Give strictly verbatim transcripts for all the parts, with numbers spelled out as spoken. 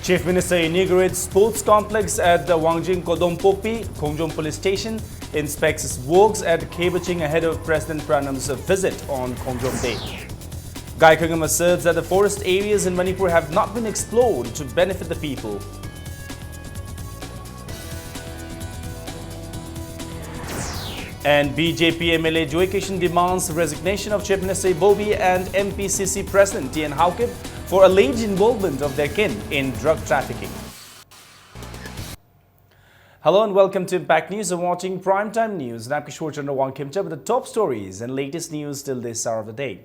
Chief Minister inaugurates sports complex at the Wangjing Kodompokpi, Khongjom Police Station, inspects works at Khebaching ahead of President Pranam's visit on Khongjom Day. Gaikhangam asserts that the forest areas in Manipur have not been explored to benefit the people. And B J P M L A Joy Kishan demands resignation of Chief Minister Ibobi and M P C C President T N Haokip for alleged involvement of their kin in drug trafficking. Hello and welcome to Impact News. You're watching Primetime News. And I'm Kishore Chandra Wangkhemcha with the top stories and latest news till this hour of the day.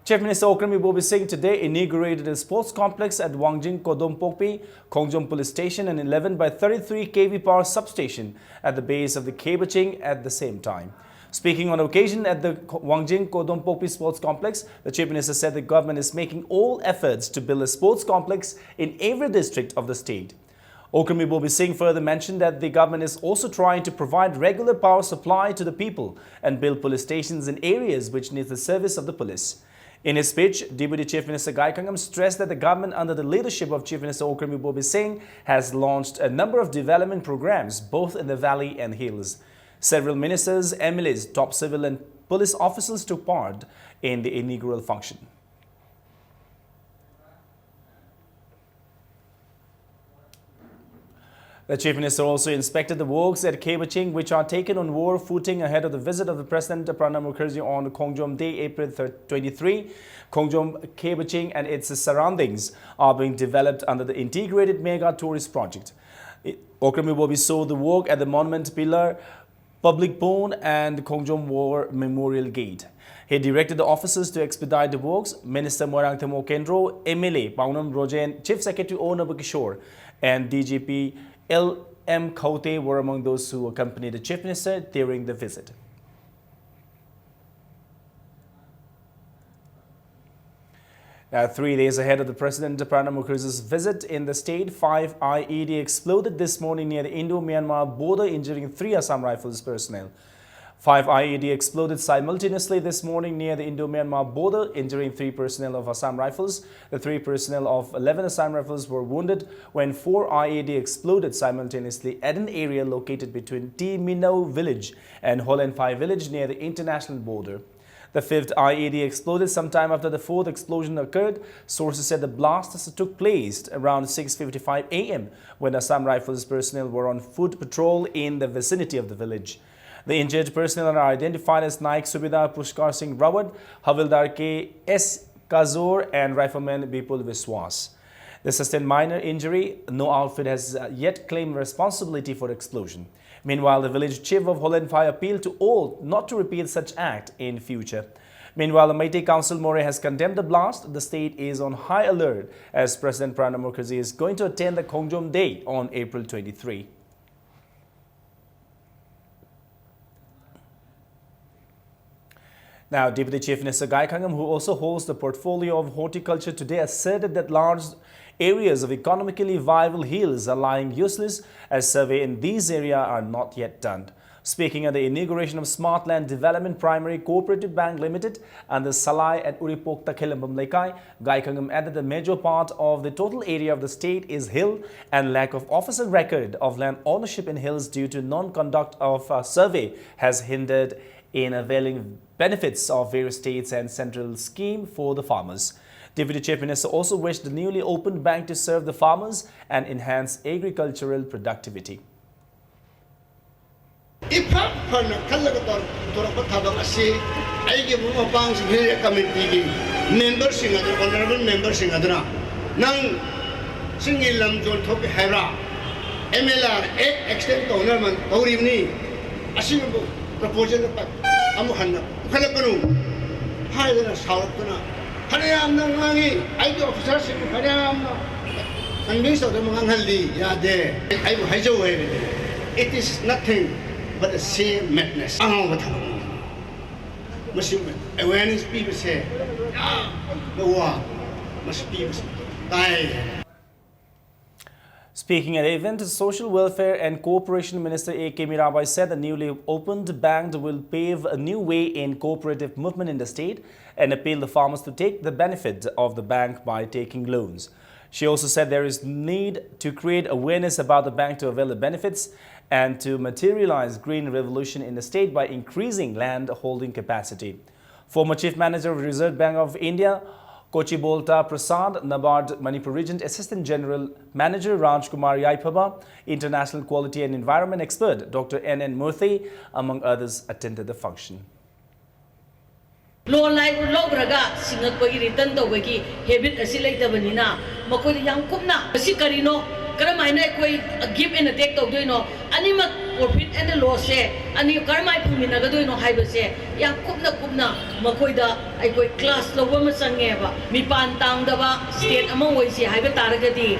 Chief Minister Okram Ibobi Singh today inaugurated a sports complex at Wangjing Kodompokpi, Khongjom Police Station, an eleven by thirty-three K V power substation at the base of the Khebaching at the same time. Speaking on occasion at the Ko- Wangjing Kodompokpi Sports Complex, the Chief Minister said the government is making all efforts to build a sports complex in every district of the state. Okram Ibobi Singh further mentioned that the government is also trying to provide regular power supply to the people and build police stations in areas which need the service of the police. In his speech, Deputy Chief Minister Gaikhangam stressed that the government under the leadership of Chief Minister Okram Ibobi Singh has launched a number of development programs both in the valley and hills. Several ministers, M L As, top civil and police officials took part in the inaugural function. The Chief Minister also inspected the works at Khebaching, which are taken on war footing ahead of the visit of the President Pranab Mukherjee on Khongjom Day, April third, twenty-three. Khongjom Khebaching and its surroundings are being developed under the Integrated Mega Tourist Project. I- Okram Ibobi saw the work at the monument pillar, public pond and Khongjom War Memorial Gate. He directed the officers to expedite the works. Minister Moirang Themo Kendro, M L A Paunam Rojen, Chief Secretary O Nabakishore, and D G P L M Khaute were among those who accompanied the Chief Minister during the visit. Now, three days ahead of the President Pranab Mukherjee's visit in the state, five I E D exploded this morning near the Indo-Myanmar border, injuring three Assam Rifles personnel. Five I E D exploded simultaneously this morning near the Indo-Myanmar border, injuring three personnel of Assam Rifles. The three personnel of eleven Assam Rifles were wounded when four I E D exploded simultaneously at an area located between T Minau village and Holenphai village near the international border. The fifth I E D exploded sometime after the fourth explosion occurred. Sources said the blast took place around six fifty-five a m when Assam Rifles personnel were on foot patrol in the vicinity of the village. The injured personnel are identified as Naik Subedar Pushkar Singh Rawat, Havildar K S Kazor, and Rifleman Bipul Biswas. They sustained minor injury. No outfit has uh, yet claimed responsibility for explosion. Meanwhile, the village chief of Holenphai appealed to all not to repeat such act in future. Meanwhile, the Meitei Council Moreh has condemned the blast. The state is on high alert as President Pranab Mukherjee is going to attend the Khongjom Day on April twenty-three. Now, Deputy Chief Minister Gai Khangam, who also holds the portfolio of horticulture, today asserted that large areas of economically viable hills are lying useless as survey in these areas are not yet done. Speaking at the inauguration of Smart Land Development Primary Cooperative Bank Limited and the Salai at Uripokta Khelambam Leikai, Gai Khangam added the major part of the total area of the state is hill and lack of official record of land ownership in hills due to non-conduct of a survey has hindered in availing benefits of various states and central scheme for the farmers. Deputy Chief Minister also wished the newly opened bank to serve the farmers and enhance agricultural productivity. ꯏꯐ ꯐꯅ ꯈꯜꯂꯒ ꯇꯧꯔꯛꯄ ꯊꯕꯛ ꯑꯁꯤ ꯑꯩꯒꯤ ꯃꯔꯨꯞ ꯃꯄꯥꯡꯁꯤꯡ hill ꯀꯃꯤꯇꯤꯒꯤ ꯃꯦꯝꯕꯔꯁꯤꯡ ꯑꯗꯨ honourable ꯃꯦꯝꯕꯔꯁꯤꯡ ꯑꯗꯨꯅ ꯅꯪ ꯆꯤꯡꯒꯤ ꯂꯝ ꯌꯣꯟꯊꯣꯛꯀꯦ ꯍꯥꯏꯕ꯭ꯔꯥ? ꯑꯦꯝ ꯑꯦꯜ ꯑꯥꯔ ꯑꯦꯛ ꯑꯦꯛꯁꯇꯦꯟ ꯇꯧꯅꯕ ꯇꯧꯔꯤꯕꯅꯤ꯫ ꯑꯁꯤꯒꯨꯝꯕ ꯄ꯭ꯔꯄꯣꯖꯦꯜ ꯑꯃꯨꯛ ꯍꯟꯅ ꯄꯨꯈꯠꯂꯛꯀꯅꯨ ꯍꯥꯏꯗꯅ ꯁꯥꯎꯔꯛꯇꯨꯅ ꯐꯅꯌꯥꯝꯅ ꯉꯥꯡꯉꯤ꯫ ꯑꯩꯒꯤ ꯑꯣꯐꯤꯁꯥꯔꯁꯤꯡ ꯐꯅꯌꯥꯝꯅ ꯀꯟꯚꯤꯟꯁ ꯇꯧꯗꯅ ꯉꯥꯡꯍꯜꯂꯤ꯫ ꯌꯥꯗꯦ꯫ ꯑꯩꯕꯨ ꯍꯥꯏꯖꯧ ꯍꯥꯏꯕꯅꯤ꯫ It is nothing but a same madness. ꯑꯉꯥꯎꯕ ꯊꯕꯛꯅꯤ꯫ ꯃꯁꯤ ꯑꯦꯋꯦꯔꯅꯦꯁ ꯄꯤꯕꯁꯦ ꯌꯥꯝꯅ ꯋꯥ꯫ ꯃꯁꯤ ꯄꯤꯕꯁꯦ ꯇꯥꯏ꯫ Speaking at the event, Social Welfare and Cooperation Minister A K Mirabai said the newly opened bank will pave a new way in cooperative movement in the state and appealed the farmers to take the benefit of the bank by taking loans. She also said there is need to create awareness about the bank to avail the benefits and to materialize green revolution in the state by increasing land holding capacity. Former Chief Manager of Reserve Bank of India, Kochibolta Prasad, NABARD Manipur Region Assistant General Manager Rajkumar Yaipaba, International Quality and Environment Expert Doctor N N Murthy, among others, attended the function. Loan ꯂꯧꯈ꯭ꯔꯒ ꯁꯤꯡꯉꯛꯄꯒꯤ return ꯇꯧꯕꯒꯤ habit ꯑꯁꯤ ꯂꯩꯇꯕꯅꯤꯅ ꯃꯈꯣꯏꯗ ꯌꯥꯝ ꯀꯨꯞꯅ ꯃꯁꯤ ꯀꯔꯤꯅꯣ, ꯀꯔꯝꯍꯥꯏꯅ ꯑꯩꯈꯣꯏ give and take ꯇꯧꯗꯣꯏꯅꯣ, ꯑꯅꯤꯃꯛ profit and loss ꯁꯦ ꯑꯅꯤ ꯀꯔꯝꯍꯥꯏꯅ ꯐꯪꯃꯤꯟꯅꯒꯗꯣꯏꯅꯣ ꯍꯥꯏꯕꯁꯦ ꯌꯥꯝ ꯀꯨꯞꯅ ꯀꯨꯞꯅ ꯃꯈꯣꯏꯗ ꯑꯩꯈꯣꯏ class ꯂꯧꯕ ꯑꯃ ꯆꯪꯉꯦꯕ꯫ ꯃꯤꯄꯥꯟ ꯇꯥꯡꯗꯕ state ꯑꯃ ꯑꯣꯏꯁꯤ ꯍꯥꯏꯕ ꯇꯥꯔꯒꯗꯤ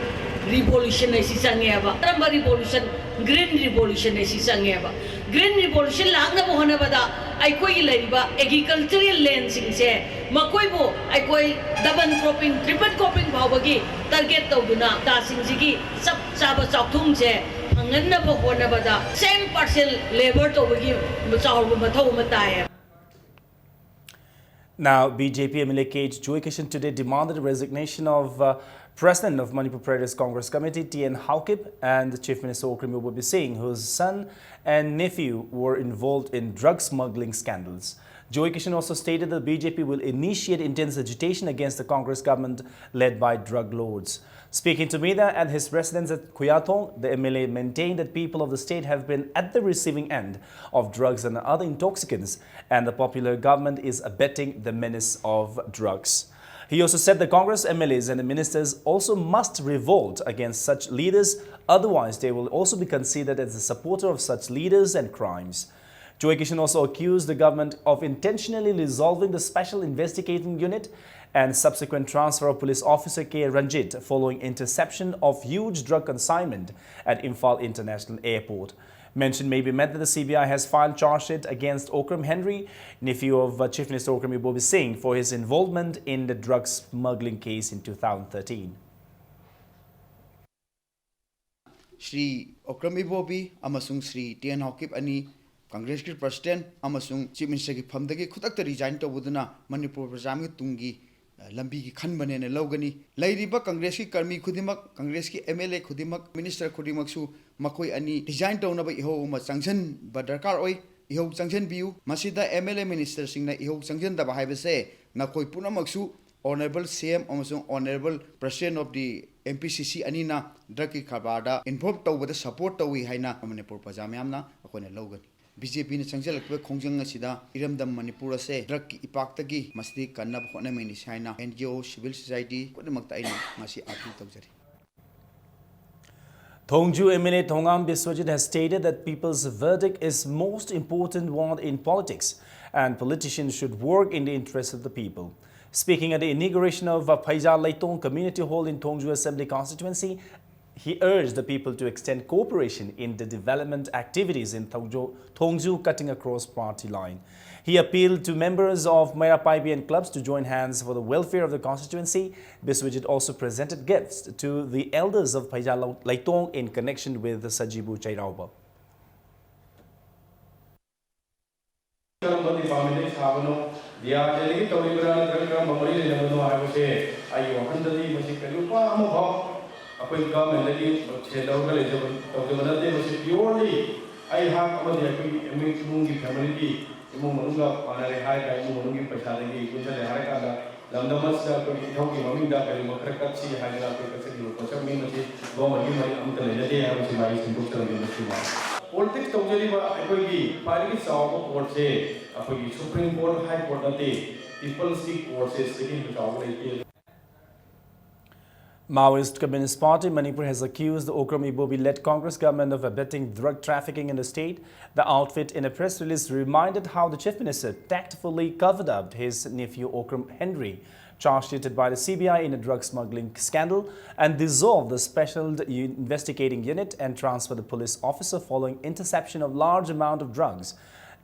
revolution ꯑꯁꯤ ꯆꯪꯉꯦꯕ꯫ ꯀꯔꯝꯕ revolution? Green revolution ꯑꯁꯤ ꯆꯪꯉꯦꯕ꯫ Green revolution ꯂꯥꯛꯅꯕ ꯍꯣꯠꯅꯕꯗ ꯑꯩꯈꯣꯏꯒꯤ ꯂꯩꯔꯤꯕ agricultural land ꯁꯤꯡꯁꯦ ꯃꯈꯣꯏꯕꯨ ꯑꯩꯈꯣꯏ double cropping, triple cropping ꯐꯥꯎꯕꯒꯤ target ꯇꯧꯗꯨꯅ ꯇꯥꯁꯤꯡꯁꯤꯒꯤ ꯆꯞ ꯆꯥꯕ ꯆꯥꯎꯊꯨꯡꯁꯦ ꯐꯪꯍꯟꯅꯕ ꯍꯣꯠꯅꯕꯗ same parcel labour ꯇꯧꯕꯒꯤ ꯆꯥꯎꯔꯕ ꯃꯊꯧ ꯑꯃ ꯇꯥꯏꯌꯦꯕ꯫ Now, B J P M L A K H Joy Kishan today demanded the resignation of uh, President of Manipur Pradesh Congress Committee T N Haokip and Chief Minister Okram Ibobi Singh, whose son and nephew were involved in drug smuggling scandals. Joy Kishan also stated that B J P will initiate intense agitation against the Congress government led by drug lords. Speaking to media at his residence at Khuyathong, the M L A maintained that people of the state have been at the receiving end of drugs and other intoxicants, and the popular government is abetting the menace of drugs. He also said the Congress M L As and the ministers also must revolt against such leaders, otherwise they will also be considered as a supporter of such leaders and crimes. Joy Kishan also accused the government of intentionally dissolving the Special Investigating Unit and subsequent transfer of police officer K Ranjit following interception of huge drug consignment at Imphal International Airport. Mention may be made that the C B I has filed charge sheet against Okram Henry, nephew of uh, Chief Minister Okram Ibobi Singh, for his involvement in the drug smuggling case in two thousand thirteen. Shri Okram ꯏꯕꯣꯕꯤ ꯑꯃꯁꯨꯡ Shri T and Haokip ꯑꯅꯤ ꯀꯪꯒ꯭ꯔꯦꯁꯀꯤ president ꯑꯃꯁꯨꯡ chief ꯃꯤꯅꯤꯁꯇꯔꯒꯤ ꯐꯝꯗꯒꯤ ꯈꯨꯗꯛꯇ resign ꯇꯧꯕꯗꯨꯅ ꯃꯅꯤꯄꯨꯔ ꯄ꯭ꯔꯖꯥꯒꯤ ꯇꯨꯡꯒꯤ, ꯑ, ꯂꯝꯕꯤꯒꯤ ꯈꯟꯕꯅꯦꯅ ꯂꯧꯒꯅꯤ꯫ ꯂꯩꯔꯤꯕ ꯀꯪꯒ꯭ꯔꯦꯁꯀꯤ ꯀꯔꯃꯤ ꯈꯨꯗꯤꯡꯃꯛ, ꯀꯪꯒ꯭ꯔꯦꯁꯀꯤ ꯑꯦꯝ ꯑꯦꯜ ꯑꯦ ꯈꯨꯗꯤꯡꯃꯛ, ꯃꯤꯅꯤꯁꯇꯔ ꯈꯨꯗꯤꯡꯃꯛꯁꯨ ꯃꯈꯣꯏ ꯑꯅꯤ ꯔꯤꯖꯥꯏꯟ ꯇꯧꯅꯕ ꯏꯍꯧ ꯑꯃ ꯆꯪꯁꯤꯟꯕ ꯗꯔꯀꯥꯔ ꯑꯣꯏ꯫ ꯏꯍꯧ ꯆꯪꯁꯤꯟꯕꯤꯌꯨ꯫ ꯃꯁꯤꯗ ꯑꯦꯝ ꯑꯦꯜ ꯑꯦ ꯃꯤꯅꯤꯁꯇꯔꯁꯤꯡꯅ ꯏꯍꯧ ꯆꯪꯁꯤꯟꯗꯕ ꯍꯥꯏꯕꯁꯦ ꯅꯈꯣꯏ ꯄꯨꯝꯅꯃꯛꯁꯨ Honourable C M ꯑꯃꯁꯨꯡ Honourable President of the M P C C ꯑꯅꯤꯅ ꯗ꯭ꯔꯒꯀꯤ ꯀꯔꯕꯥꯔꯗ ꯏꯟꯚꯣꯜꯕ ꯇꯧꯕꯗ ꯁꯄꯣꯔꯠ ꯇꯧꯏ ꯍꯥꯏꯅ ꯃꯅꯤꯄꯨꯔ ꯄ꯭ꯔꯖꯥ ꯃꯌꯥꯝꯅ ꯑꯩꯈꯣꯏꯅ ꯂꯧꯒꯅꯤ꯫ ꯕꯤ ꯖꯦ ꯄꯤꯅ ꯆꯪꯁꯤꯜꯂꯛꯄ ꯈꯣꯡꯖꯪ ꯑꯁꯤꯗ ꯏꯔꯝꯗꯝ ꯃꯅꯤꯄꯨꯔ ꯑꯁꯦ ꯗ꯭ꯔꯒꯀꯤ ꯏꯄꯥꯛꯇꯒꯤ ꯃꯁꯤꯗꯒꯤ ꯀꯟꯅꯕ ꯍꯣꯠꯅꯃꯤꯟꯅꯁꯤ ꯍꯥꯏꯅ and G O, civil society ꯈꯨꯗꯤꯡꯃꯛꯇ ꯑꯩꯅ ꯉꯁꯤ ꯑꯥꯄꯤꯜ ꯇꯧꯖꯔꯤ꯫ Thongju M L A Thongam Biswajit has stated that people's verdict is most important one in politics and politicians should work in the interest of the people. Speaking at the inauguration of Phaija Leitong Community Hall in Thongju Assembly Constituency, he urged the people to extend cooperation in the development activities in Thongju, Thongju cutting across party line. He appealed to members of Meira Paibi and clubs to join hands for the welfare of the constituency. Biswajit also presented gifts to the elders of Phaija Leitong in connection with the Sajibu Chairauba. ꯀꯔꯝꯕ ꯗꯤꯄꯥꯔꯠꯃꯦꯟꯗꯒꯤ ꯁꯥꯕꯅꯣ, D R ꯗꯤꯗꯒꯤ ꯇꯧꯔꯤꯕ꯭ꯔꯥ ꯅꯠꯇ꯭ꯔꯒ ꯀꯔꯝꯕ ꯃꯔꯤ ꯂꯩꯅꯕꯅꯣ ꯍꯥꯏꯕꯁꯦ ꯑꯩꯒꯤ ꯋꯥꯈꯜꯗꯗꯤ ꯃꯁꯤ ꯀꯩꯒꯨꯝꯕ ꯑꯃꯐꯥꯎ ꯑꯩꯈꯣꯏ ꯒꯚꯔꯟꯃꯦꯟꯗꯒꯤ ꯁꯦꯜ ꯂꯧꯔꯒ ꯂꯩꯖꯕ, ꯇꯧꯖꯕ ꯅꯠꯇꯦ꯫ ꯃꯁꯤ purely ꯑꯩꯍꯥꯛ ꯑꯃꯗꯤ ꯑꯩꯈꯣꯏꯒꯤ ꯏꯃꯨꯡ, ꯏꯃꯨꯡꯒꯤ family ꯒꯤ ꯏꯃꯨꯡ ꯃꯅꯨꯡꯒ ꯃꯥꯟꯅꯔꯦ ꯍꯥꯏꯔꯒ ꯏꯃꯨꯡ ꯃꯅꯨꯡꯒꯤ ꯄꯩꯁꯥꯗꯒꯤ ꯄꯨꯟꯁꯤꯜꯂꯦ ꯍꯥꯏꯔꯀꯥꯟꯗ ꯂꯝꯗꯝ ꯑꯁꯤꯗ ꯑꯩꯈꯣꯏꯒꯤ ꯏꯊꯧꯒꯤ ꯃꯃꯤꯡꯗ ꯀꯔꯤꯒꯨꯝꯕ ꯈꯔ ꯀꯠꯁꯤ ꯍꯥꯏꯗꯅ ꯑꯩꯈꯣꯏ ꯀꯠꯆꯈꯤꯕ ꯄꯣꯠꯁꯛꯅꯤ꯫ ꯃꯁꯤ ꯒꯣꯃꯟꯒꯤ ꯃꯔꯤ ꯑꯃꯠꯇ ꯂꯩꯅꯗꯦ ꯍꯥꯏꯕꯁꯤ ꯃꯥꯒꯤ ꯁꯦꯝꯗꯣꯛꯆꯔꯝꯃꯤ꯫ ꯃꯁꯤ ꯃꯥ ꯄꯣꯂꯤꯇꯤꯛꯁ ꯇꯧꯖꯔꯤꯕ ꯑꯩꯈꯣꯏꯒꯤ ꯈ꯭ꯋꯥꯏꯗꯒꯤ ꯆꯥꯎꯕ ꯀꯣꯔꯠꯁꯦ ꯑꯩꯈꯣꯏꯒꯤ ꯁꯨꯄ꯭ꯔꯤꯝ ꯀꯣꯔꯠ, ꯍꯥꯏ ꯀꯣꯔꯠ ꯅꯠꯇꯦ, ꯄꯤꯄꯜꯁꯀꯤ ꯀꯣꯔꯠꯁꯦ ꯁꯤꯗꯒꯤ ꯍꯦꯟꯅ ꯆꯥꯎꯕ ꯂꯩꯇꯦ꯫ Maoist Communist Party Manipur has accused the Okram Ibobi-led Congress government of abetting drug trafficking in the state. The outfit, in a press release, reminded how the Chief Minister tactfully covered up his nephew Okram Henry, charged sheeted by the C B I in a drug smuggling scandal, and dissolved the Special U-, Investigating Unit and transferred the police officer following interception of large amount of drugs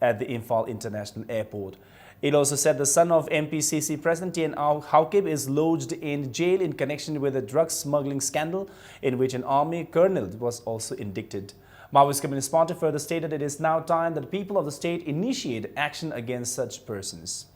at the Imphal International Airport. It also said the son of M P C C President T N Haokip is lodged in jail in connection with a drug smuggling scandal in which an army colonel was also indicted. Marxist Communist Party further stated it is now time that the people of the state initiate action against such persons.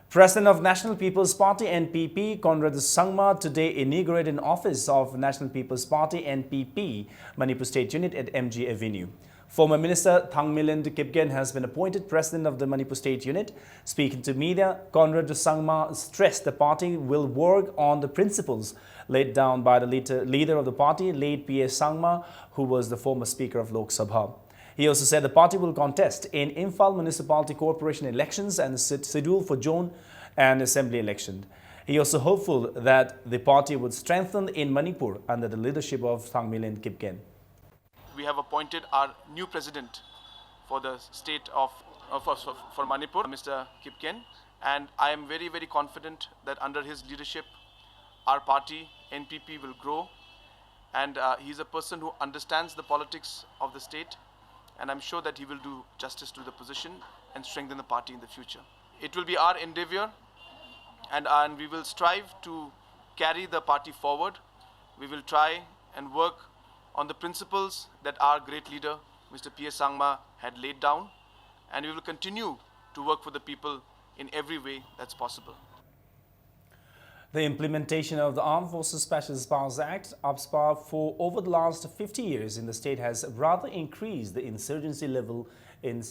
President of National People's Party, N P P, Conrad Sangma, today inaugurated an office of National People's Party, N P P, Manipur State Unit at M G Avenue. Former Minister Thangmilen Kipgen has been appointed President of the Manipur State Unit. Speaking to media, Conrad Sangma stressed the party will work on the principles laid down by the leader, leader of the party, late P A Sangma, who was the former Speaker of Lok Sabha. He also said the party will contest in Imphal Municipality Corporation elections and schedule for June and assembly election. He also hopeful that the party would strengthen in Manipur under the leadership of Thangmilen Kipgen. We have appointed our new president for the state of, of for, for Manipur, Mister Kipgen, and I am very, very confident that under his leadership, our party, N P P, will grow. And uh, he's a person who understands the politics of the state, and I'm sure that he will do justice to the position and strengthen the party in the future. It will be our endeavor, and, and we will strive to carry the party forward. We will try and work on the principles that our great leader, Mister P A Sangma, had laid down, and we will continue to work for the people in every way that's possible. The implementation of the Armed Forces Special Powers Act, AFSPA, for over the last fifty years in the state has rather increased the insurgency level in,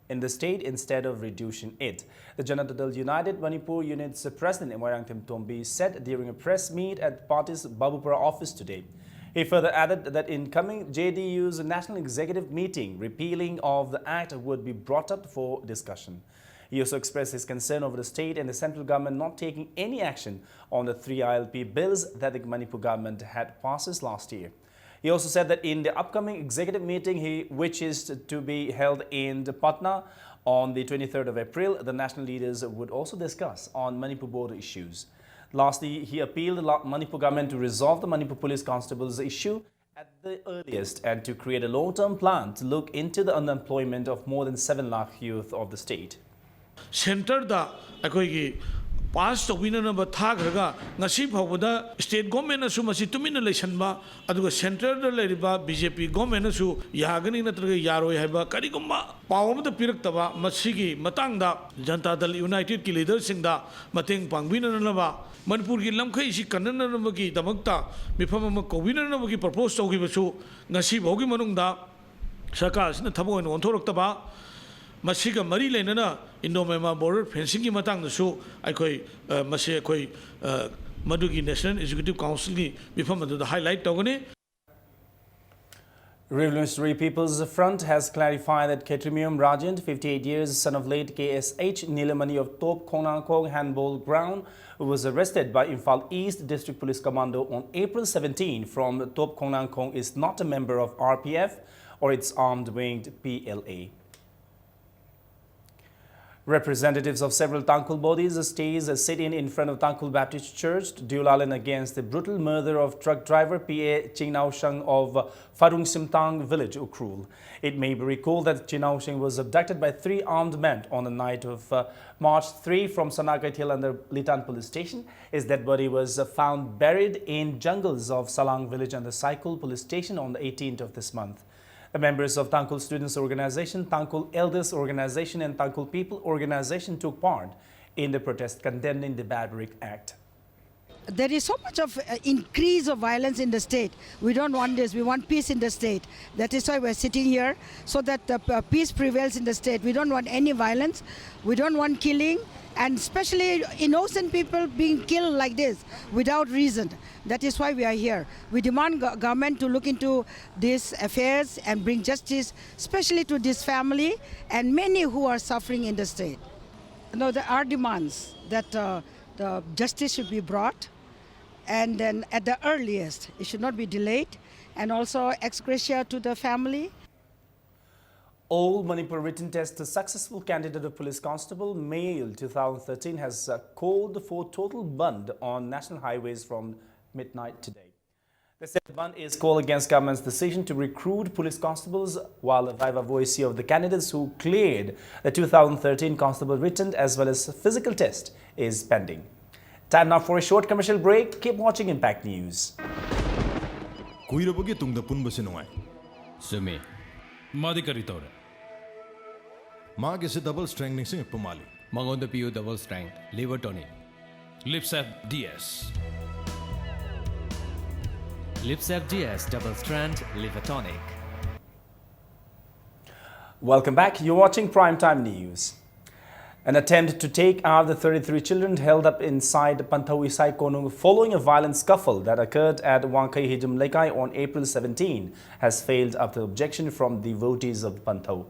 in the state instead of reducing it. The Janata Dal United Manipur Unit's president, Moirangthem Tombi, said during a press meet at the party's Babupara office today. He further added that in coming J D U's National Executive Meeting, repealing of the act would be brought up for discussion. He also expressed his concern over the state and the central government not taking any action on the three I L P bills that the Manipur government had passed last year. He also said that in the upcoming executive meeting, he, which is to be held in Patna on the twenty-third of April, the national leaders would also discuss on Manipur border issues. Lastly, he appealed the Manipur government to resolve the Manipur police constables issue at the earliest and to create a long-term plan to look into the unemployment of more than seven lakh youth of the state. ꯁꯦꯟꯇꯔꯗ ꯑꯩꯈꯣꯏꯒꯤ pass ꯇꯧꯕꯤꯅꯅꯕ ꯊꯥꯈ꯭ꯔꯒ, ꯉꯁꯤ ꯐꯥꯎꯕꯗ state ꯒꯣꯔꯃꯦꯟꯅꯁꯨ ꯃꯁꯤ ꯇꯨꯃꯤꯟꯅ ꯂꯩꯁꯟꯕ, ꯑꯗꯨꯒ ꯁꯦꯟꯇꯔꯗ ꯂꯩꯔꯤꯕ B J ꯄꯤ ꯒꯣꯔꯃꯦꯟꯅꯁꯨ ꯌꯥꯒꯅꯤ ꯅꯠꯇ꯭ꯔꯒ ꯌꯥꯔꯣꯏ ꯍꯥꯏꯕ ꯀꯔꯤꯒꯨꯝꯕ ꯄꯥꯎ ꯑꯃꯠꯇ ꯄꯤꯔꯛꯇꯕ, ꯃꯁꯤꯒꯤ ꯃꯇꯥꯡꯗ ꯖꯅꯇꯥ ꯗꯜ ꯌꯨꯅꯥꯏꯇꯦꯗꯀꯤ ꯂꯤꯗꯔꯁꯤꯡꯗ ꯃꯇꯦꯡ ꯄꯥꯡꯕꯤꯅꯅꯕ, ꯃꯅꯤꯄꯨꯔꯒꯤ ꯂꯝꯈꯩꯁꯤ ꯀꯟꯅꯅꯕꯒꯤꯗꯃꯛꯇ ꯃꯤꯐꯝ ꯑꯃ ꯀꯧꯕꯤꯅꯅꯕꯒꯤ ꯄ꯭ꯔꯄꯣꯁ ꯇꯧꯈꯤꯕꯁꯨ ꯉꯁꯤ ꯐꯥꯎꯒꯤ ꯃꯅꯨꯡꯗ ꯁꯔꯀꯥꯔ ꯑꯁꯤꯅ ꯊꯕꯛ ꯑꯣꯏꯅ ꯑꯣꯟꯊꯣꯔꯛꯇꯕ, ꯃꯁꯤꯒ ꯃꯔꯤ ꯂꯩꯅꯅ ꯏꯟꯗꯣ ꯃ꯭ꯌꯥꯟꯃꯥꯔ ꯕꯣꯔꯗꯔ ꯐꯦꯟꯁꯤꯡꯒꯤ ꯃꯇꯥꯡꯗꯁꯨ ꯑꯩꯈꯣꯏ, ꯑ, ꯃꯁꯤ ꯑꯩꯈꯣꯏ, ꯑ, ꯃꯗꯨꯒꯤ ꯅꯦꯁꯅꯦꯜ ꯑꯦꯛꯖꯤꯀ꯭ꯌꯨꯇꯤꯚ ꯀꯥꯎꯟꯁꯤꯜꯒꯤ ꯃꯤꯐꯝ ꯑꯗꯨꯗ ꯍꯥꯏꯂꯥꯏꯠ ꯇꯧꯒꯅꯤ꯫ Revolutionary People's Front has clarified that Khetrimium Rajan, fifty-eight years, son of late K S H Nilamani of Top Khongnangkhong Handball Ground, who was arrested by Imphal East District Police Commando on April seventeen from Top Khongnangkhong, is not a member of R P F or its armed wing P L A. Representatives of several Tangkhul bodies stays a sit-in in front of Tangkhul Baptist Church, Diulaland, against the brutal murder of truck driver P A Chingnao Shang of Farung Simtang village, Ukhrul. It may be recalled that Chingnao Shang was abducted by three armed men on the night of, uh, March three from Sanakeithel under Litan police station. His dead body was, uh, found buried in jungles of Salang village under Saikul police station on the eighteenth of this month. The members of Tangkhul Students Organization, Tangkhul Elders Organization, and Tangkhul People Organization took part in the protest condemning the barbaric act. There is so much of, uh, increase of violence in the state. We don't want this. We want peace in the state. That is why we're sitting here, so that the, uh, peace prevails in the state. We don't want any violence. We don't want killing, and especially innocent people being killed like this without reason. That is why we are here. We demand go-, government to look into these affairs and bring justice, especially to this family and many who are suffering in the state. No, there are demands that, uh, the justice should be brought, and then at the earliest, it should not be delayed, and also ex gratia to the family. All Manipur written test successful candidate of police constable male two thousand thirteen has, uh, called for total bandh on national highways from midnight today. The said bandh is called against government's decision to recruit police constables, while the viva voce of the candidates who cleared the two thousand thirteen constable written as well as physical test is pending. Time now for a short commercial break. Keep watching Impact News. ꯀꯨꯏꯔꯕꯒꯤ ꯇꯨꯡꯗ ꯄꯨꯟꯕꯁꯦ ꯅꯨꯡꯉꯥꯏ꯫ ꯆꯨꯝꯃꯤ꯫ ꯃꯥꯗꯤ ꯀꯔꯤ ꯇꯧꯔꯦ? ꯃꯥꯒꯤꯁꯦ double ꯁ꯭ꯇ꯭ꯔꯦꯡ ꯅꯤꯡꯁꯤꯡꯉꯛꯄ ꯃꯥꯜꯂꯤ꯫ ꯃꯉꯣꯟꯗ ꯄꯤꯌꯨ ꯗꯕꯜ ꯁ꯭ꯇ꯭ꯔꯦꯡ ꯂꯤꯚꯔ ꯇꯣꯅꯤꯛ꯫ ꯂꯤꯞꯁꯦꯞ ꯗꯤ ꯑꯦꯁ꯫ ꯂꯤꯞꯁꯦꯞ D S double strong liver tonic. Welcome back. You're watching Prime Time News. An attempt to take out the thirty-three children held up inside Pantho Isai Konung following a violent scuffle that occurred at Wangkhei Hijum Leikai on April seventeen has failed after objection from devotees of Pantho.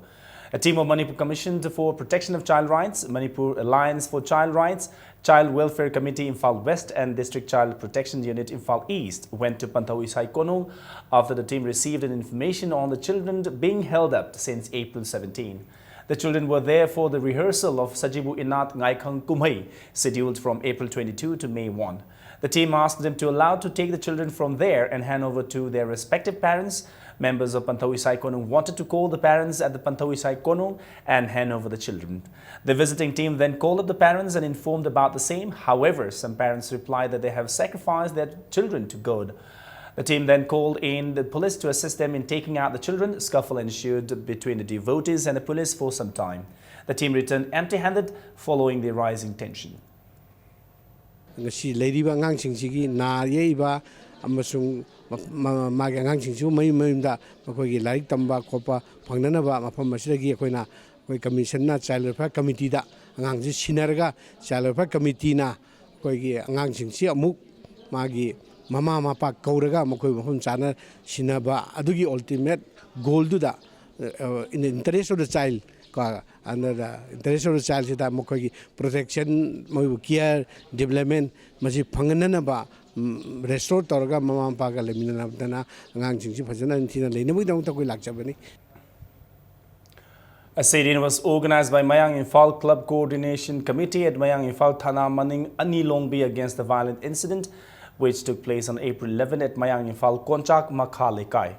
A team of Manipur Commission for Protection of Child Rights, Manipur Alliance for Child Rights, Child Welfare Committee Imphal West and District Child Protection Unit Imphal East went to Pantho Isai Konung after the team received an information on the children being held up since April seventeen. The children were there for the rehearsal of Sajibu Inat Ngaikhang Kumhei, scheduled from April twenty-two to May one. The team asked them to allow to take the children from there and hand over to their respective parents. Members of Pantho Isai Konung wanted to call the parents at the Pantho Isai Konung and hand over the children. The visiting team then called up the parents and informed about the same. However, some parents replied that they have sacrificed their children to God. The team then called in the police to assist them in taking out the children. Scuffle ensued between the devotees and the police for some time. The team returned empty-handed following the rising tension. ꯉꯁꯤ ꯂꯩꯔꯤꯕ ꯑꯉꯥꯡꯁꯤꯡꯁꯤꯒꯤ ꯅꯥ ꯌꯦꯛꯏꯕ ꯑꯃꯁꯨꯡ ꯃ- ꯃ- ꯃꯥꯒꯤ ꯑꯉꯥꯡꯁꯤꯡꯁꯨ ꯃꯌꯨꯝ ꯃꯌꯨꯝꯗ ꯃꯈꯣꯏꯒꯤ ꯂꯥꯏꯔꯤꯛ ꯇꯝꯕ ꯈꯣꯠꯄ ꯐꯪꯅꯅꯕ ꯃꯐꯝ ꯑꯁꯤꯗꯒꯤ ꯑꯩꯈꯣꯏꯅ ꯑꯩꯈꯣꯏ ꯀꯃꯤꯁꯟꯅ ꯆꯥꯏꯜ ꯋꯦꯜꯐꯤꯌꯔ ꯀꯃꯤꯇꯤꯗ ꯑꯉꯥꯡꯁꯤ ꯁꯤꯟꯅꯔꯒ ꯆꯥꯏꯜ ꯋꯦꯜꯐꯤꯌꯔ ꯀꯃꯤꯇꯤꯅ ꯑꯩꯈꯣꯏꯒꯤ ꯑꯉꯥꯡꯁꯤꯡꯁꯤ ꯑꯃꯨꯛ ꯃꯥꯒꯤ ꯃꯃꯥ ꯃꯄꯥ ꯀꯧꯔꯒ ꯃꯈꯣꯏ ꯃꯐꯝ ꯆꯥꯅ ꯁꯤꯟꯅꯕ ꯑꯗꯨꯒꯤ ultimate ꯒꯣꯜꯗꯨꯗ in the interest of the child ꯀꯣ ꯑꯗꯨꯗ interest of the childꯁꯤꯗ ꯃꯈꯣꯏꯒꯤ protection ꯃꯣꯏꯕꯨ care development ꯃꯁꯤ ꯐꯪꯍꯟꯅꯅꯕ ꯔꯦꯁꯇꯣꯔ ꯇꯧꯔꯒ ꯃꯃꯥ ꯃꯄꯥꯒ ꯂꯩꯃꯤꯟꯅꯗꯅ ꯑꯉꯥꯡꯁꯤꯡꯁꯤ ꯐꯖꯅ ꯅꯤꯡꯊꯤꯅ ꯂꯩꯅꯕꯒꯤꯗꯃꯛꯇ ꯑꯩꯈꯣꯏ ꯂꯥꯛꯆꯕꯅꯤ꯫ A sit-in was organized by Mayang Imphal Club Coordination Committee at Mayang Imphal Thana Maning Ani Longbi against the violent incident, which took place on April eleven at Mayang Imphal Konchak Makha Lekai.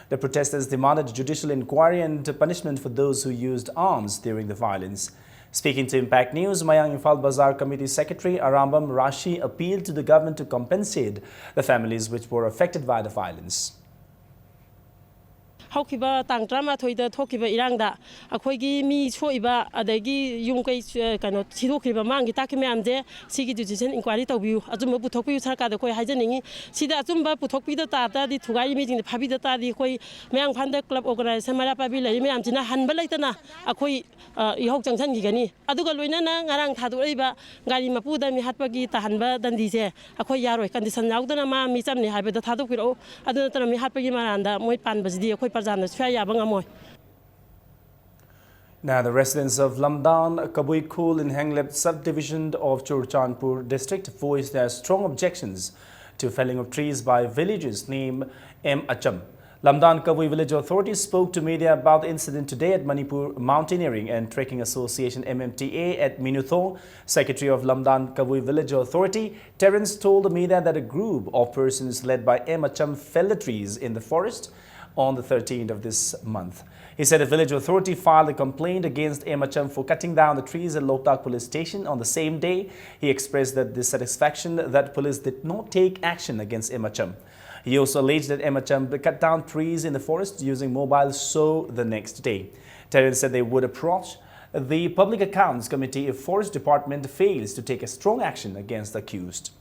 The protesters demanded judicial inquiry and punishment for those who used arms during the violence. Speaking to Impact News, Mayang Imphal Bazar Committee Secretary Arambam Rashi appealed to the government to compensate the families which were affected by the violence. ꯍꯧꯈꯤꯕ ꯇꯥꯡ ꯇꯔꯥꯃꯥꯊꯣꯏꯗ ꯊꯣꯛꯈꯤꯕ ꯏꯔꯥꯡꯗ ꯑꯩꯈꯣꯏꯒꯤ ꯃꯤ ꯁꯣꯛꯏꯕ ꯑꯗꯒꯤ ꯌꯨꯝ ꯀꯩ, ꯑ, ꯀꯩꯅꯣ, ꯁꯤꯗꯣꯛꯈ꯭ꯔꯤꯕ ꯃꯥꯡꯈꯤ ꯇꯥꯛꯈꯤ ꯃꯌꯥꯝꯁꯦ, ꯁꯤꯒꯤ ꯖꯨꯗꯤꯁꯤꯌꯦꯜ ꯏꯟꯀ꯭ꯋꯥꯏꯔꯤ ꯇꯧꯕꯤꯌꯨ, ꯑꯆꯨꯝꯕ ꯄꯨꯊꯣꯛꯄꯤꯌꯨ ꯁꯔꯀꯥꯔꯗ ꯑꯩꯈꯣꯏ ꯍꯥꯏꯖꯅꯤꯡꯉꯤ꯫ ꯁꯤꯗ ꯑꯆꯨꯝꯕ ꯄꯨꯊꯣꯛꯄꯤꯗ ꯇꯥ ꯇꯥꯔꯗꯤ, ꯊꯨꯒꯥꯏꯔꯤ ꯃꯤꯁꯤꯡꯗ ꯐꯥꯕꯤꯗ ꯇꯥꯔꯗꯤ, ꯑꯩꯈꯣꯏ ꯃꯌꯥꯡ ꯏꯝꯐꯥꯜꯗ ꯀ꯭ꯂꯕ ꯑꯣꯔꯒꯅꯥꯏꯖꯦꯁꯟ ꯃꯩꯔꯥ ꯄꯥꯏꯕꯤ ꯂꯩꯔꯤ ꯃꯌꯥꯝꯁꯤꯅ ꯍꯟꯕ ꯂꯩꯇꯅ ꯑꯩꯈꯣꯏ, ꯑ, ꯏꯍꯧ ꯆꯪꯁꯤꯟꯈꯤꯒꯅꯤ꯫ ꯑꯗꯨꯒ ꯂꯣꯏꯅꯅ ꯉꯔꯥꯡ ꯊꯥꯗꯣꯔꯛꯏꯕ ꯒꯥꯔꯤ ꯃꯄꯨꯗ ꯃꯤꯍꯥꯠꯄꯒꯤ ꯇꯥꯍꯟꯕ ꯗꯟꯗꯤꯁꯦ ꯑꯩꯈꯣꯏ ꯌꯥꯔꯣꯏ꯫ ꯀꯟꯗꯤꯁꯟ ꯌꯥꯎꯗꯅ ꯃꯥ ꯃꯤꯆꯝꯅꯤ ꯍꯥꯏꯕꯗ ꯊꯥꯗꯣꯛꯄꯤꯔꯛꯎ꯫ ꯑꯗꯨ ꯅꯠꯇꯅ ꯃꯤꯍꯥꯠꯄꯒꯤ ꯃꯔꯥꯟꯗ ꯃꯣꯏ ꯄꯥꯟꯕꯁꯤꯗꯤ ꯑꯩꯈꯣꯏ ꯄ꯭ꯔꯖꯥꯅ ꯁꯨꯡꯌꯥ ꯌꯥꯕ ꯉꯝꯃꯣꯏ꯫ Now, the residents of Lamdan Kabui Khul in Henglep subdivision of Churachandpur district voiced their strong objections to felling of trees by villagers named M Acham. Lamdan Kabui Village Authority spoke to media about the incident today at Manipur Mountaineering and Trekking Association, M M T A, at Minuthong. Secretary of Lamdan Kabui Village Authority, Terence, told the media that a group of persons led by M Acham felled the trees in the forest on the thirteenth of this month. He said a village authority filed a complaint against M Acham for cutting down the trees at Loktak Police Station on the same day. He expressed that dissatisfaction that police did not take action against M Acham. He also alleged that M Acham cut down trees in the forest using mobile saw the next day. Terence said they would approach the Public Accounts Committee if Forest Department fails to take a strong action against the accused.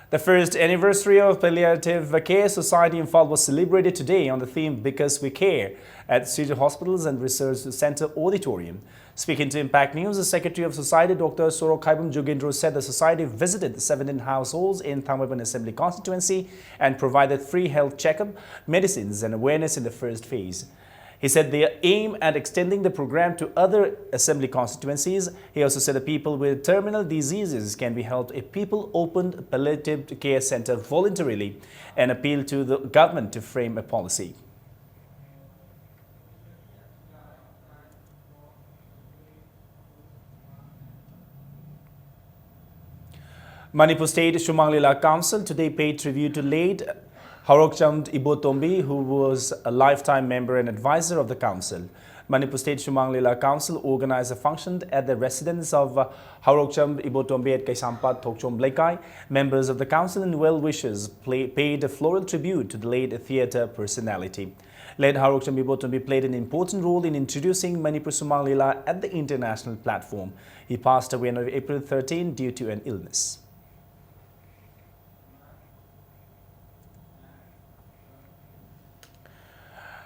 The first anniversary of Palliative Care Society Imphal was celebrated today on the theme Because We Care at City Hospitals and Research Center Auditorium. Speaking to Impact News, the Secretary of Society, Doctor Sorokhaibam Jogendro, said the society visited seventeen households in Thangmeiban Assembly Constituency and provided free health checkup, medicines, and awareness in the first phase. He said they aim at extending the program to other assembly constituencies. He also said the people with terminal diseases can be helped if people open palliative care center voluntarily and appeal to the government to frame a policy. Manipur State Sumang Lila Council today paid tribute to late Haurokchand Ibotombi, who was a lifetime member and advisor of the council. Manipur State Sumang Lila Council organized a function at the residence of uh, Haurokchand Ibotombi at Kaisampat Thokchom Leikai. Members of the council and well-wishers play, paid a floral tribute to the late theatre personality. Late Haurokchand Ibotombi played an important role in introducing Manipur Sumang Lila at the international platform. He passed away on April thirteen due to an illness.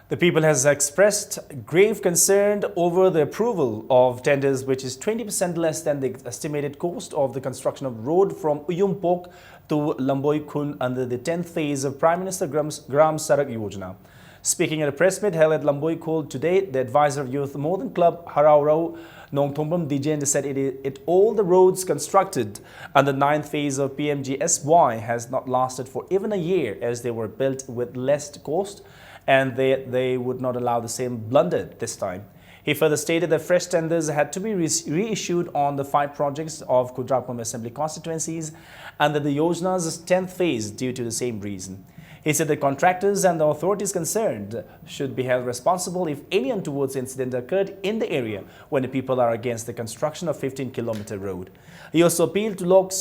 The people has expressed grave concern over the approval of tenders, which is twenty percent less than the estimated cost of the construction of road from Uyumpok to Lamboi Khun under the tenth phase of Prime Minister Gram, Gram Sadak Yojana. Speaking at a press meet held at Lamboi Khul today, the advisor of Youth Modern Club Haraurau Nongthombam Dijen said it, it all the roads constructed under the ninth phase of P M G S Y has not lasted for even a year, as they were built with less cost, and they, they would not allow the same blunder this time. He further stated that fresh tenders had to be re- reissued on the five projects of Khudrakpam Assembly constituencies and that the Yojana's tenth phase due to the same reason. He said the contractors and the authorities concerned should be held responsible if any untoward incident occurred in the area when the people are against the construction of fifteen kilometer road. He also appealed to Lok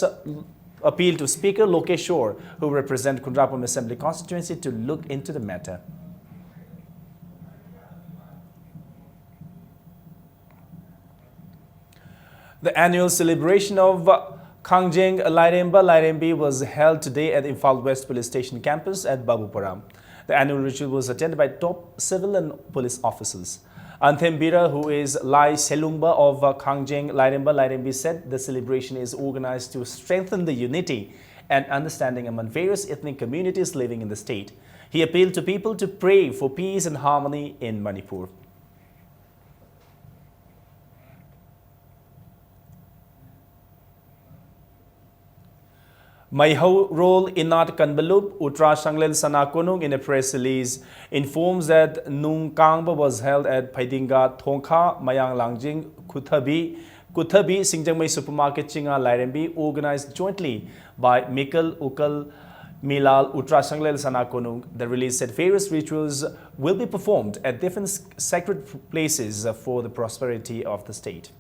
appealed to Speaker Lokesh Shor, who represent Khundrapam Assembly constituency, to look into the matter. The annual celebration of Khangjeng Lairemba Lairembi was held today at Imphal West Police Station campus at Babupara. The annual ritual was attended by top civil and police officers. Anthem Bira, who is Lai Selungba of uh, Khangjeng Lairemba Lairembi, said the celebration is organized to strengthen the unity and understanding among various ethnic communities living in the state. He appealed to people to pray for peace and harmony in Manipur. Maihau Rol Inat Kanbalup, Utra Shanglel Sana Konung, in a press release, informs that Nung Kangba was held at Phaidinga, Thongkha, Mayang Langjing, Khuthabi, Kuthabi Singjangmei Supermarket Chinga Lairembi, organized jointly by Mikal Ukal Milal Utra Shanglel Sana Konung, the release said various rituals will be performed at different s- sacred places for the prosperity of the state.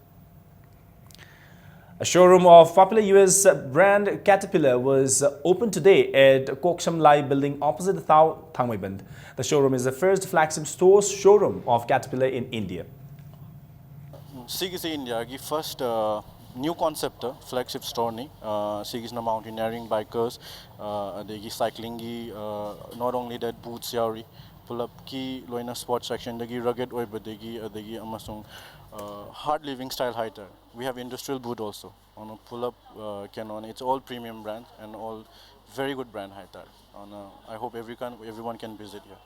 A showroom of popular U S brand Caterpillar was opened today at Koksham Lai building opposite the Thao Thangmeiband. The showroom is the first flagship store showroom of Caterpillar in India. ꯁꯤꯒꯤꯁꯦ ꯏꯟꯗꯤꯌꯥꯒꯤ first new ꯀꯣꯟꯁꯦꯞꯇ flagship ꯁ꯭ꯇꯣꯔꯅꯤ꯫ ꯁꯤꯒꯤꯁꯤꯅ mountaineering, ꯕꯥꯏꯀꯔꯁ, ꯑꯗꯒꯤ ꯁꯥꯏꯀ꯭ꯂꯤꯡꯒꯤ, note ꯑꯣꯡꯂꯤ date, boots ꯌꯥꯎꯔꯤ꯫ ꯄꯨꯂꯞꯀꯤ ꯂꯣꯏꯅ sports ꯁꯦꯛꯁꯟꯗꯒꯤ, ꯔꯒꯦꯠ ꯑꯣꯏꯕꯗꯒꯤ, ꯑꯗꯒꯤ ꯑꯃꯁꯨꯡ ꯍꯥꯔꯗ living style ꯍꯥꯏꯇꯥꯔꯦ꯫ We have industrial boot also. ꯑꯗꯨꯅ ꯄꯨꯂꯞ ꯀꯩꯅꯣꯅꯤ, it's all premium brand and all very good brand ꯍꯥꯏꯇꯥꯔꯦ꯫ ꯑꯗꯨꯅ I hope everyone, everyone can visit here.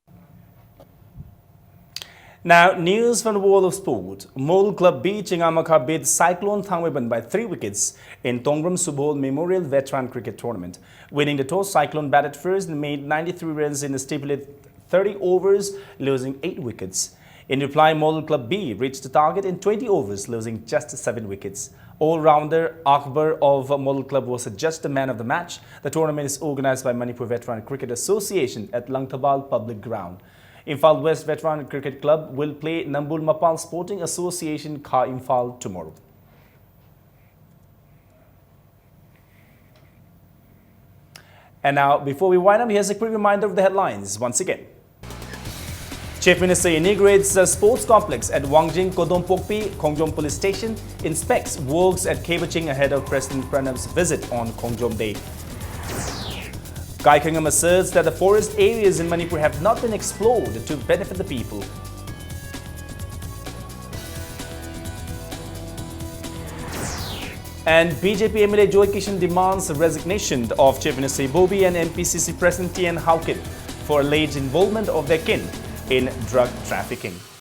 Now, news from the world of sport. Model Club B Chingamakha beat Cyclone Thangmeiban by three wickets in Tongbram Subol Memorial Veteran Cricket Tournament. Winning the toss, Cyclone batted first and made ninety-three runs in the stipulated thirty overs, losing eight wickets. In reply, Model Club B reached the target in twenty overs, losing just seven wickets. All-rounder Akbar of Model Club was adjudged the man of the match. The tournament is organized by Manipur Veteran Cricket Association at Langthabal Public Ground. Imphal West Veteran Cricket Club will play Nambul Mapal Sporting Association Kha Imphal tomorrow. And now, before we wind up, here's a quick reminder of the headlines once again. Chief Minister inaugurates a sports complex at Wangjing Kodompokpi Khongjom Police Station, inspects works at Khebaching ahead of President Pranab's visit on Khongjom Day. Kaikhangam asserts that the forest areas in Manipur have not been explored to benefit the people. And B J P M L A Joy Kishan demands the resignation of Chief Minister Ibobi and M P C C President T N Haokip for alleged involvement of their kin in drug trafficking.